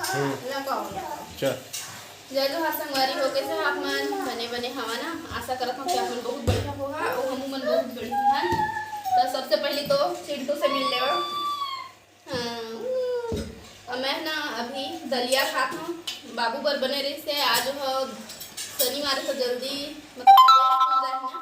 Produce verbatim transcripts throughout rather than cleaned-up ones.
हम्म। लगाओ। चल। जय जोहार संगवारी हो, कैसे हो आप मन? बने बने हवा ना? आशा करत हूँ कि आप मन बहुत बढ़िया होहा और हमू मन बहुत बढ़िया हन। तो सबसे पहले तो चिंटू से मिल लेवा। हाँ, और मैं ना अभी दलिया खात हूँ, बाबू बर बने रहिस हे। आज ह शनिवार हे तो जल्दी, मतलब सुबह स्कूल जाही ना,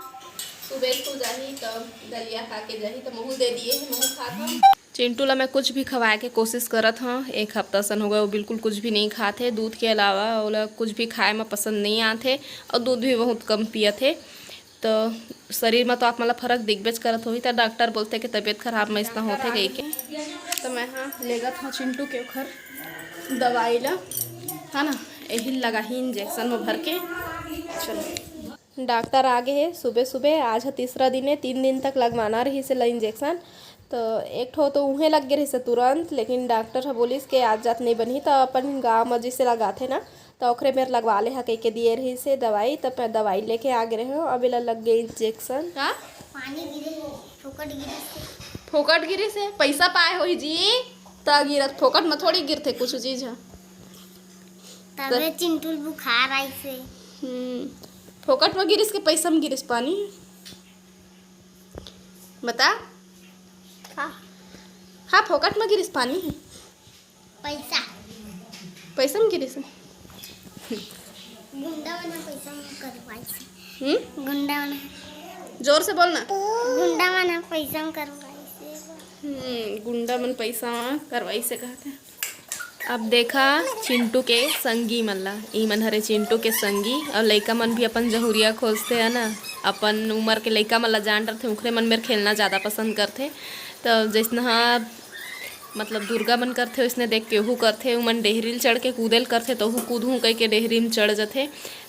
सुबह स्कूल जाही तो दलिया खा के जाही, तो महू दे दिए हे, महू खात हूँ। चिंटू ला मैं कुछ भी खवाए के कोशिश करत हूँ, एक हफ्ता सन हो गए वो बिल्कुल कुछ भी नहीं खात हे, दूध के अलावा ओला कुछ भी खाए में पसंद नहीं आत हे और दूध भी बहुत कम पियत हे। तो शरीर में तो आप मन ला फर्क दिखबेच करत होही, तो डॉक्टर बोलथे कि तबीयत खराब में इसना होथे कहि के। तो मैं हाँ लेगत हूँ चिंटू के ओखर दवाई ला, है ना, यही लगाही इंजेक्शन में भर के। चलो, डॉक्टर आ गए हे सुबह सुबह, आज ह तीसरा दिन हे, तीन दिन तक लगवाना रहिस हे ला इंजेक्शन। तो एक ठो तो उहें लग गए रहिस हे तुरंत, लेकिन डॉक्टर ह बोलिस के आज जात नहीं बनही, तो अपन गाँव में जैसे लगाथे ना, तो ओखरे मेर लगवा ले हा कहिके दिए रहिस हे दवाई। तब मैं दवाई लेके आ गए रहे हूँ, अब एला लग गए इंजेक्शन। का? पानी गिरे, फोकट गिरे से। फोकट गिरे से पैसा पाए होही जी, त गिरत, फोकट में थोड़ी गिरथे कुछ चीज ह। तबे त चिंटू ल बुखार आइस हे। हम्म, फोकट में गिरिस के पैसा में गिरिस पानी? बता। का? हाँ, फोकट में गिरिस पानी। पैसा। पैसा में गिरिस? गुंडा मन पैसा में करवाइस। हम्म? गुंडा मन। जोर से बोलना। गुंडा मन पैसा में करवाइस। हम्म, गुंडा मन पैसा में करवाइस हे कहत हे। अब देखा चिंटू के संगी मन ला, ई मन हरे चिंटू के संगी, और लइका मन भी अपन जहुरिया खोजथे है ना, अपन उम्र के लइका मन ला जान रथे, उखरे मन मेर खेलना ज़्यादा पसंद करथे। तो जैसनहा मतलब दुर्गा मन करथे, वैसने देख के ओहू करथे। उमन डेहरी ल चढ़ के कूदे ल करथे, तो ओहू कूदहूँ कहि के डेहरी में चढ़ जथे।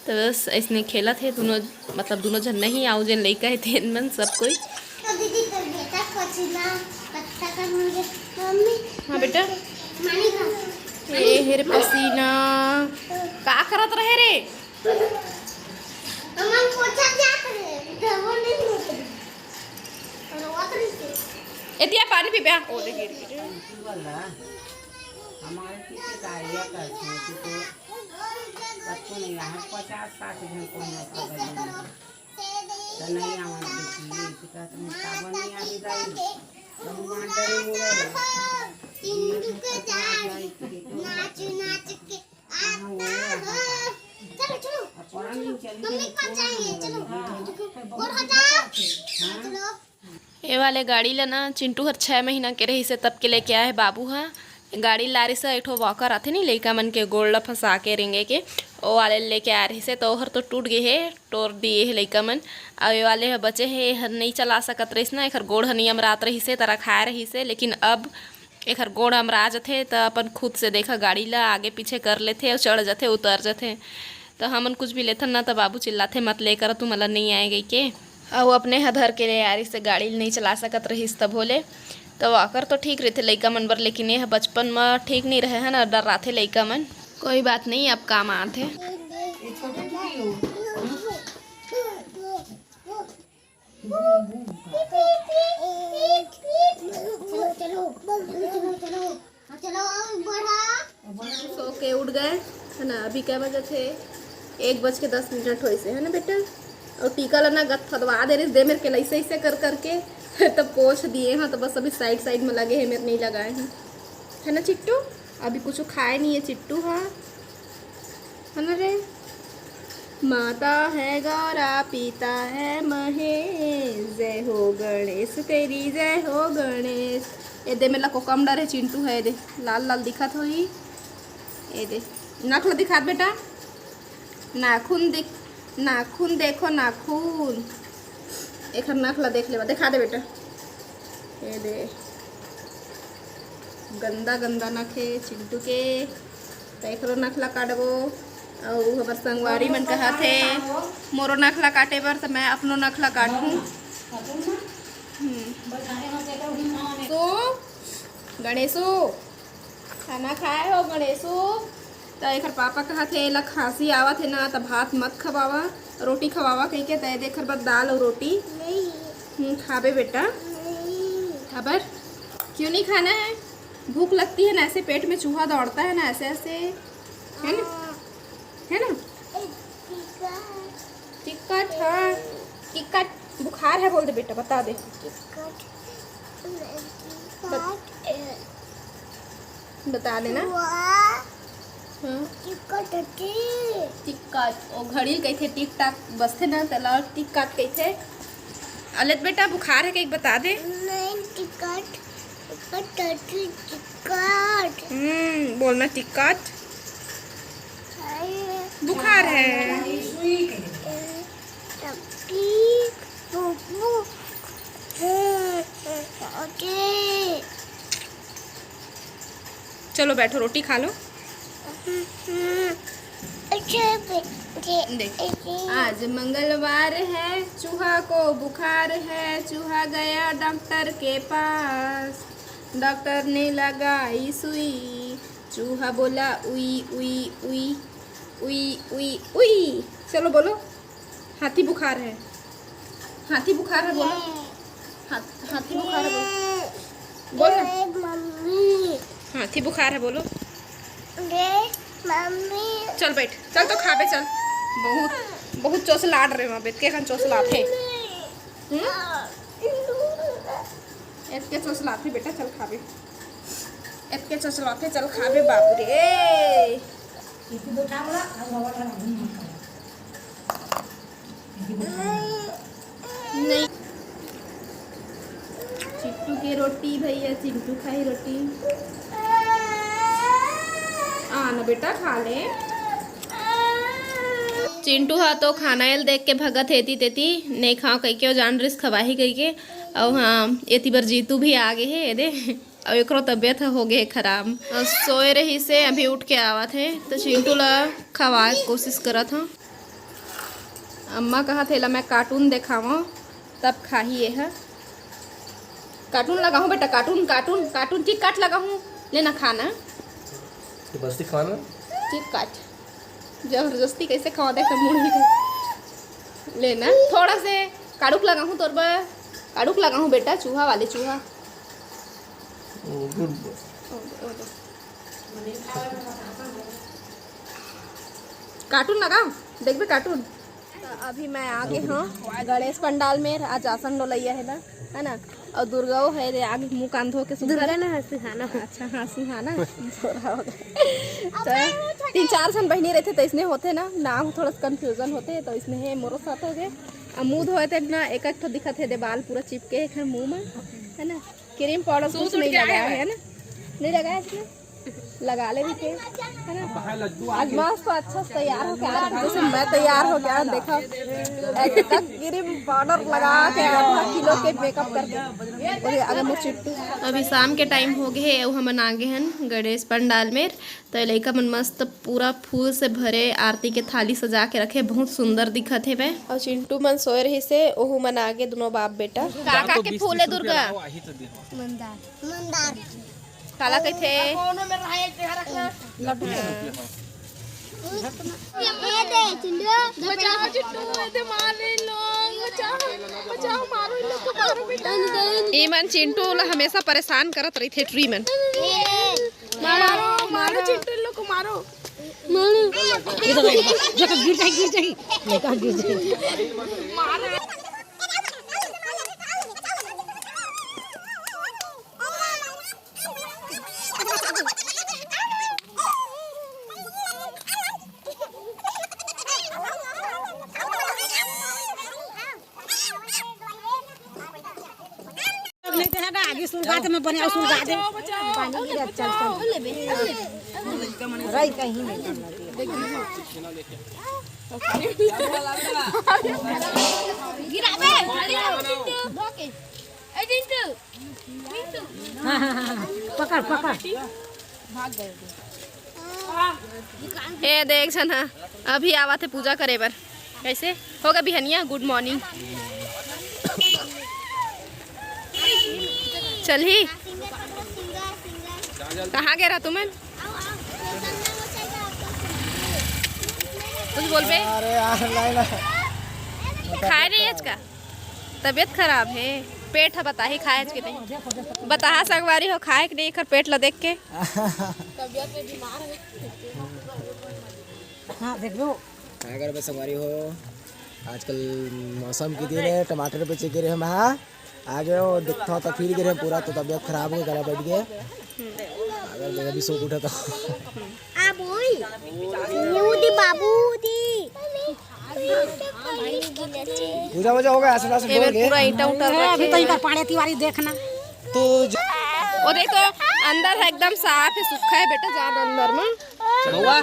तो बस ऐसने खेलत हे दोनों, मतलब दोनों झन नहीं, आउ जेन लइका हे तेन मन सब कोई। तो दीदी, तोर बेटा पसीना, पत्ता का मुझे, मम्मी। हाँ बेटा। मानी का? ए हेर पसीना, का करत रहे रे? हमन पोछा जात रहे, घर वो नहीं होते। रोवत रहिसे। एतिया पानी पीबे, ओ दे गिर गिर। वाला हमारे पीछे कार्य का है, तो सबको नहीं, यहाँ पचास साठ जन को हम लोग का बजाना है। तो नहीं आवाज देती है, इसी का तुम सावन नहीं आने जाएगी। भगवान डरे मुड़े। चिंटू के जान, नाच नाच के। चलो, चलो। मम्मी के पास जाएंगे, चलो। गोड़ हटा। चलो। ए वाले गाड़ी ला ना चिंटू हर छः महीना के रहिस हे तब के लेके आए हे बाबू हा। गाड़ी लारिस हे, एक ठो वॉकर आथे नी लइका मन के गोड़ ला फंसा के रेंगे के, ओ वाले लेके आए रहिस हे, तो ओहर तो टूट गे हे, टोर दिए हे लइका मन। अउ ए वाले ह बचे हे, एहर नइ चला सकत रहिस ना, एखर गोड़ ह नियम रात रहिस हे, त रखाए रहिस हे, लेकिन अब एखर गोड़ अमरा जथे, त अपन खुद से देखा गाड़ी ला आगे पीछे कर लेथे अउ चढ़ जथे, उतर जथे। त हमन कुछ भी लेथन ना, त बाबू चिल्लाथे, "मत ले कर, तुमला नइ आए," कहिके। अउ अपने ह धर के ले आरिस हे, गाड़ी ल नइ चला सकत रहिस तभो ले। त वॉकर तो ठीक रहिथे लइका मन बर, लेकिन ये ह बचपन म ठीक नइ रहे हे ना, डर्राथे लइका मन। कोई बात नहीं, अब काम आथे। चलो, चलो, चलो, चलो, चलो, हाँ, चलो, बढ़ा। सो के उठ गए, है ना? अभी क्या बजे थे? एक बज के दस मिनट होइस हे, है ना बेटा? और टीका ला ना गत फदवा दे रहिस दे मेर के, ऐसे ऐसे कर करके तब पोंछ दिए हैं। तो बस अभी साइड साइड में लगे हैं, मेर नहीं लगाए हैं, है ना चिट्टू? अभी कुछ खाए नहीं है चिट्टू, हाँ, है ना रे? माता है गौरा, पिता है महेश, जय हो गणेश तेरी, जय हो गणेश। ए दे, मेला कोकम डरे चिंटू है, ए दे, लाल लाल दिखत होही। ए दे, नख ला दिखात बेटा, नाखून दिख, नाखून देखो, नाखून। एखर नख ला देख लेवा, दिखा दे बेटा। ए दे, गंदा गंदा नख हे चिंटू के, त एकरो नख ला काटबो। अउ हमर संगवारी मन कहत हे मोरो नख ला काटे बर, त मैं अपनो नख ला काटहूँ। हम्म। सो, गणेशो, खाना खाए हो गणेशो? त एखर पापा कहत हे, "एला खांसी आवत हे ना, त भात मत खवावा, रोटी खवावा," कहिके। त ए दे एखर बर दाल अउ रोटी। नहीं। हम्म, खाबे बेटा? नहीं। काबर? क्यों नहीं खाना है? भूख लगती है ना, ऐसे पेट में चूहा दौड़ता है ना, ऐसे ऐसे, है ना? है ना? टिकट, हाँ, टिकट बुखार है बोल दे बेटा, बता दे। बत-, बता देना। हाँ। टिकट, ओ घड़ी कहिथे, टिक टाक बजथे ना, तेला टिक टाक कहिथे। अलेत बेटा, बुखार है कहिके बता दे। नहीं, टिकट, टिकट, टिकट। हम्म, बोलना टिकट। अरे। बुखार है। ए, टट्टी, फुफू। हम्म, ओके। चलो बैठो, रोटी खा लो। हम्म, अच्छा, बे-, दे-, देख, दे-, आज मंगलवार है, चूहा को बुखार है, चूहा गया डॉक्टर के पास, डॉक्टर ने लगाई सुई, चूहा बोला उई, उई, उई, उई, उई, उई। चलो बोलो, हाथी बुखार है, हाथी बुखार है बोलो। हाथ-, हाथी बुखार है बोलो। बोल ना। ए, मम्मी। हाथी बुखार है बोलो। ए, मम्मी। चल बैठ, चल तो खाबे चल। बहुत, बहुत चोसलात रहे वहाँ, बेटके खन चोसलात है। हम्म? एतके चोसलात है बेटा, चल खाबे। एतके चोसलात है, चल खाबे बाबू रे। नहीं। चिंटू के रोटी भैया, चिंटू खाही रोटी। आ ना बेटा, खा ले। चिंटू हा तो खाना एल देख के भगत हे एती तेती, नहीं खाओ कहिके, ओ जान रिस खवाही कहिके। अउ हाँ, एती बर जीतू भी आ गे हे, ए दे। अउ एकरो तबीयत ह हो गे हे खराब। अ, सोए रहिस हे, अभी उठ के आवत हे, त चिंटू ला खवाए के कोशिश करत हव। अम्मा कहत हे, "एला मैं cartoon देखावं, तब खाही एह।" Cartoon लगाहूँ बेटा, cartoon, cartoon, cartoon, टिक काट लगाहूँ, ले ना खा ना। जबरदस्ती खवाना। टिक काट। जबरदस्ती कैसे खवा दे, मुड़ भी कर। ले ना, थोड़ा से काड़ुक लगाहूँ तोर बर, काड़ुक लगाहूँ बेटा, चूहा वाले चूहा। Oh, good boy। ओ दे, ओ दे। Cartoon लगाओ, देखबे cartoon। त अभी मैं आ गे हव गणेश पंडाल में, आज आसन डोलइया हे ना, है ना, अउ दुर्गाओ हे रे, आगे मुंह कान धो के सुघर। दुर्गा ना, सुहाना। अच्छा, हाँ, सुहाना। थोड़ा हो गया। त तीन चार झन बहिनी रहिथे त इसने होथे ना, नाम थोड़ा सा confusion होथे, त इसने हे मोरो साथ हो गए। अब मुंह धोए ते ना एक एक ठो दिखत हे दे, बाल पूरा चिपके हे मुंह में, है ना। Cream powder कुछ नहीं लगाया है ना, नहीं लगाया इसने, लगा ले भी के, है ना। आज मस्त अच्छा से तैयार होके आ रहा, जैसे मैं तैयार हो गया, देखो एकदम cream powder लगा के आधा किलो के makeup करके। अगर मैं चिट्टू अभी शाम के time हो गए हे, अउ हमन आ गे हन गणेश पंडाल में, त लइका मन मस्त पूरा फूल से भरे आरती के थाली सजा के रखे, बहुत सुंदर दिखत हेवय। अउ चिंटू मन सोए रहिस हे, ओहू मन आगे, दुनों बाप बेटा। का का के फूल हे दुर्गा? मंदार। मंदार। काला कहिथे? लड्डू। ये दे चिंटू। बचाओ चिंटू, ये दे मार रही लोग, बचाओ, बचाओ, मारो इन लोग को, मारो बेटा। ई मन चिंटू ला हमेशा परेशान करत रहिथे, ट्री मन। मारो, मारो, चिंटू लोग को मारो। मारो। इधर आओ, इधर। देखो, गिर जाएगी, गिर जाएगी। देखो, गिर जाएगी। नहीं तो है ना, आगे सुलगा दे, मैं बने सुलगा दे। पानी गिरा, चल, चल। रही कहीं नहीं। गिरा बे, खड़ी हो, चिंटू। ए, चिंटू। चिंटू। हाँ, हाँ, हाँ, हाँ। पकड़, पकड़। भाग गए थे। ए देख झन हा, अभी आवत हे पूजा करे बर। कैसे होगा बिहनिया? Good morning। चलही। कहाँ गे रहा तुमन? कुछ बोलबे? अरे यार, नहीं, नहीं। खाए नहीं आज का? तबीयत खराब है। पेट ह बताही खाए के नहीं। बताहा संगवारी हो, खाए के नहीं एकर पेट ला देख के। तबियत में बीमार है। हाँ, देख लो। का करबे संगवारी हो, आजकल मौसम के दिन है, टमाटर बेचे गे रहे हम, हाँ, आगे वो देखता हो तो फिर गे रहे पूरा, तो तबियत खराब हो गया, गला बैठ गया। अगर मैं अभी सो उठा तो। आ बोई, ये उदी बाबू उदी। पूजा वूजा हो गया, आशीर्वाद से ए बोल बेर के। पूरा ईंटा उटा अभी तो इनका पाड़े तिवारी देखना। तू ज- वो देखो, अंदर है एकदम साफ है, सूखा है बेटा, जान अंदर में। बउआ।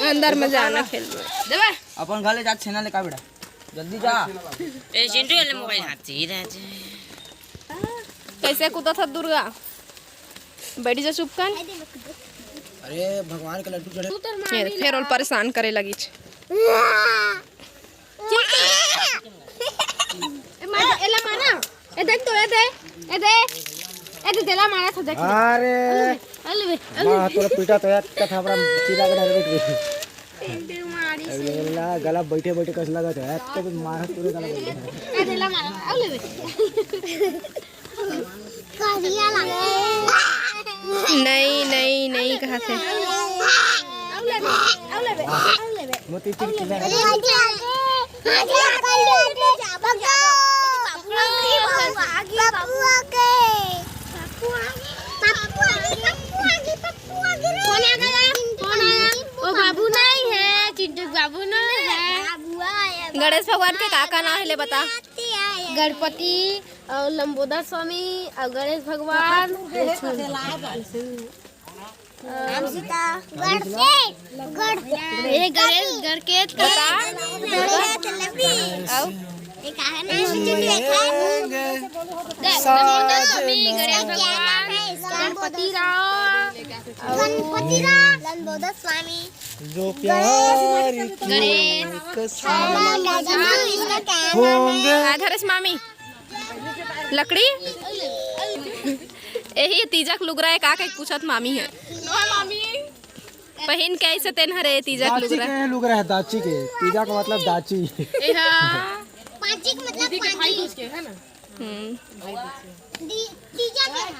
अंदर में जाना खेल में। देवा। अपन घर ले जा, छेना ले का बेटा, जल्दी जा। ए, चिंटू वाले मोबाइल हाथ ही रह जाए। कैसे कूदा था दुर्गा? बैठ जा चुप कर। अरे भगवान के लड्डू चढ़े। ये फिर और परेशान करे लगी छ। ए, माना, एला माना। ए, देख तो, ए दे, ए दे, ए दे, देला माना था, देख। अरे। अले बे, अले बे। माँ, तोरा पीटा तो यार, कथा हमरा चिरा के डाल बैठ गई। ए दे मारी से। अगला गला बैठे बैठे कस लगा था यार, तो मारा तोरे गला बैठ गया। ए देला माना, अले बे। करिया लगे। नहीं, नहीं, नहीं कहा थे। मोती चिड़की लगा। कौन आ गया? कौन आया? वो बाबू नहीं है, चिंटू बाबू नहीं है। गणेश भगवान के का का नाम है ले बता? गणपति और लंबोदर स्वामी और गणेश भगवान। ये गणेश गणकेश का। और? ये का है ना? लंबोदर स्वामी, गणेश भगवान, गणपति राव, गणपति राव, लंबोदर स्वामी। जो प्यार की गणेश। होंगे। हाँ, धरेश मामी। लकड़ी। यही तीजा के लुगरा है, का के पूछत मामी है। पहन के ऐसे तेन हरे तीजा के दाची लुगरा। के लुगरा है, दाची के। तीजा का मतलब दाची। ए हाँ। पांची का मतलब दीदी के भाई पांची। दूज के है ना? हम्म। दी-, तीजा के हाँ।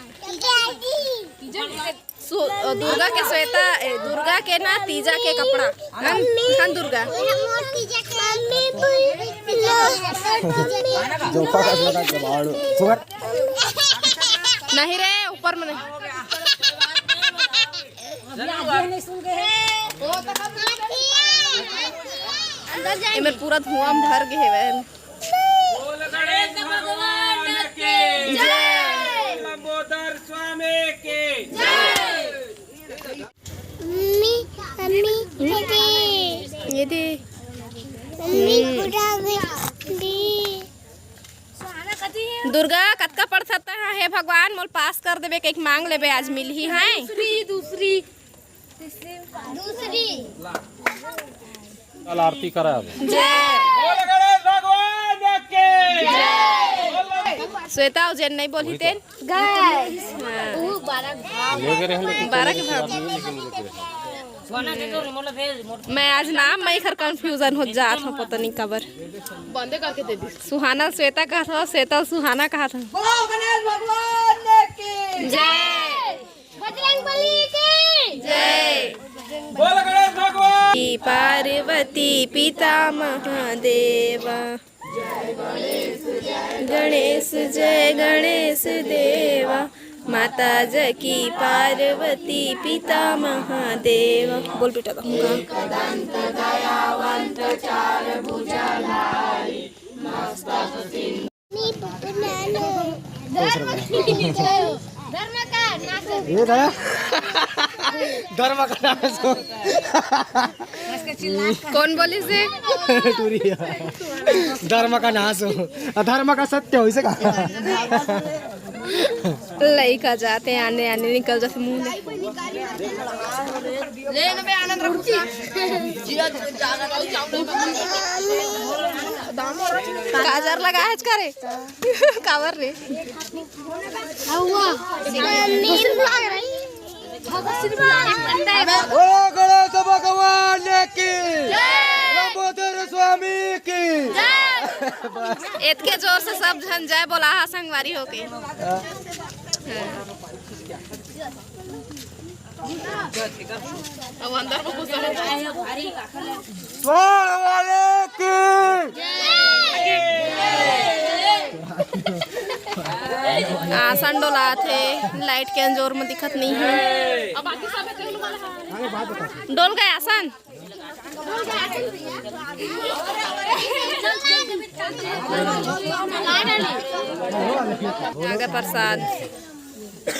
तीजा के। सु-, दुर्गा के श्वेता, ए, दुर्गा के ना तीजा के कपड़ा। हन, हन दुर्गा। मम्मी, मम्मी, जो पकड़ लगा के बाहर। सुगर। नहीं रे, ऊपर में नहीं। एमेर पूरा धुआं में भर गे हेवय। बोल गणेश भगवान की जय। लंबोदर स्वामी की जय। मम्मी, मम्मी, ये दे। ये दे। मम्मी, हम्म। पूरा भी दे। दुर्गा, कतका पढ़थस तैं? हे भगवान, मोला पास कर देबे, कहिके मांग लेबे, आज मिलही, हैं? दूसरी, दूसरी। दूसरी। चल, आरती करा अब। जय। बोल गणेश भगवान की। जय। श्वेता, अउ जेन नहीं बोलही तेन? गैस। हाँ। बारह के भाव। मैं आज नाम में एकर confusion हो जात हो, पता नहीं काबर। बंदे करके दे दी। सुहाना श्वेता कहत हो, श्वेता सुहाना कहत हो। बोलो गणेश भगवान की जय। बजरंग बली की जय। बोल गणेश भगवान। पार्वती पिता महादेवा। गणेश जय गणेश देवा। माता जकी पार्वती पिता महादेवा। बोल बेटा, तो धर्म का नाश हो। ये था। धर्म का नाश हो। कौन बोलिस हे? टूरी। धर्म का नाश हो, अधर्म का सत्य हो, इसे कहा। लइका जाथे आने आने निकल जाथे मुंह ले। काजर लगाए हस का रे? काबर रे? बोलो गणेश भगवान की, लंबोदर स्वामी की। एतके जोर से सब झन जय बोला हा संगवारी होके। अब अंदर में घुसा है। स्वर्ण वाले की। आसन डोलात हे, लाइट के अंजोर में दिखत नहीं है। डोल गए आसन। आगे प्रसाद।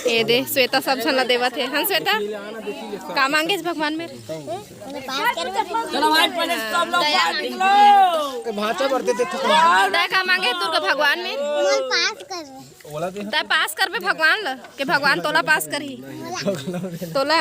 ये दे, श्वेता सब झन ला देवत हे। हाँ श्वेता, का मांगे भगवान मेर? भाचा बर दे दे। तय का मांगे दुर्गा भगवान मेर? तय पास करबे भगवान ला, के भगवान तोला पास करही। तोला।